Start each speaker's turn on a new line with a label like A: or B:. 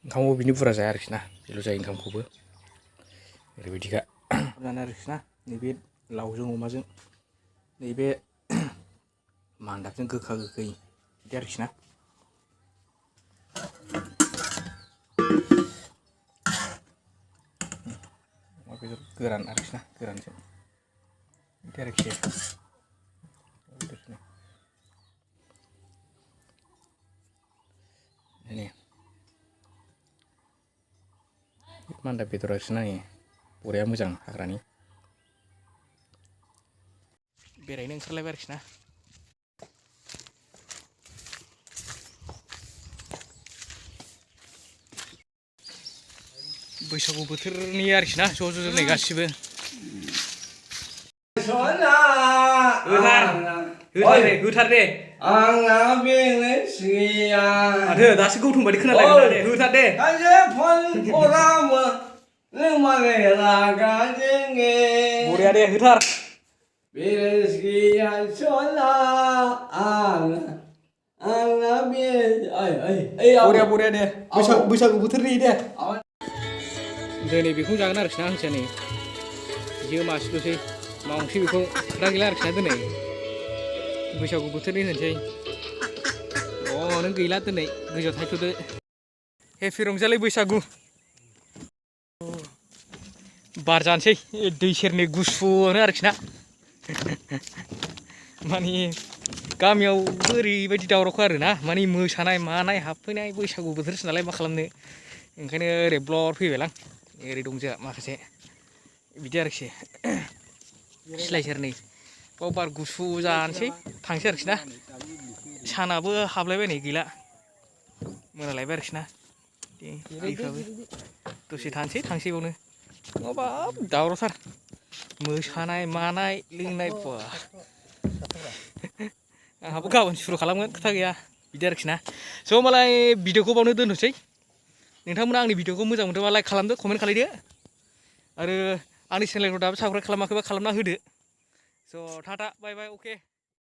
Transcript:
A: ओंखामखौ बिनि बुरजा जाया आरोखि ना बेल' जायो ओंखामखौबो ओरैबायदिखा जानो आरोखि ना नैबे लावजों अमाजों नैबे मान्दाबजों गोखा गोखै बिदि आरोखि ना अमा बेदर गोरान आरोखि ना गोरानजों बिदि आरोखि नै मान्दाब बेदर आरोखि ना बरिया मोजां हाग्रानि बेरायनो ओंखारलायबाय आरोखि ना बैसागु बोथोरनि आरोखि ना ज' ज' नै गासिबो होथार दे
B: आंना बेनोसैया
A: माथो दासो गौथुम बायदि खोनालायगोन दे होथार दे बरिया दे होथार
B: बेनोसैया सना आंना बे
A: बरिया बरिया दे बैसागु बोथोरनि दे दिनै बेखौनो जागोन आरोखि ना हांसोआ नै जो मासेल'सै मावनोसै बेखौ खोथा गैला आरोखि ना दिनै बैसागु बोथोरनि होनसै नों गैला दिनै गोजौआव थायथ'दो हेपि रंजालि बैसागु बार जानोसै दै सेरनि गुसुनो आरोखि ना माने गामियाव ओरैबायदि दावरावखा आरोना माने मोसानाय मानाय हाबफैनाय बैसागु बोथोरसो नालाय मा खालामनो ओंखायनो ओरै ब्लर फैबायलां ओरै दं जोंहा माखासे बिदि आरोखि सिलाय सेरनै बाव बार गुसु जानोसै थांसै आरोखि ना सानाबो हाबलायबायनाय गैला मोनालायबाय आरोखि ना दैफ्राबो दसे थानोसै थांसै बावनो नङाबा दावरावथार मोसानाय मानाय लोंनाय बा आंहाबो गाबोन सुरु खालामगोन खोथा गैया बिदि आरोखि ना स' होमबालाय भिडिअखौ बावनो दोननोसै नोंथांमोना आंनि भिडिअखौ मोजां मोनदोंबा लाइक खालामदो कमेन्ट खालायदो आरो आंनि चेनेलखौ दाबो साबस्क्राइब खालामाखैबा खालामना होदो स' टाटा बाय बाय अके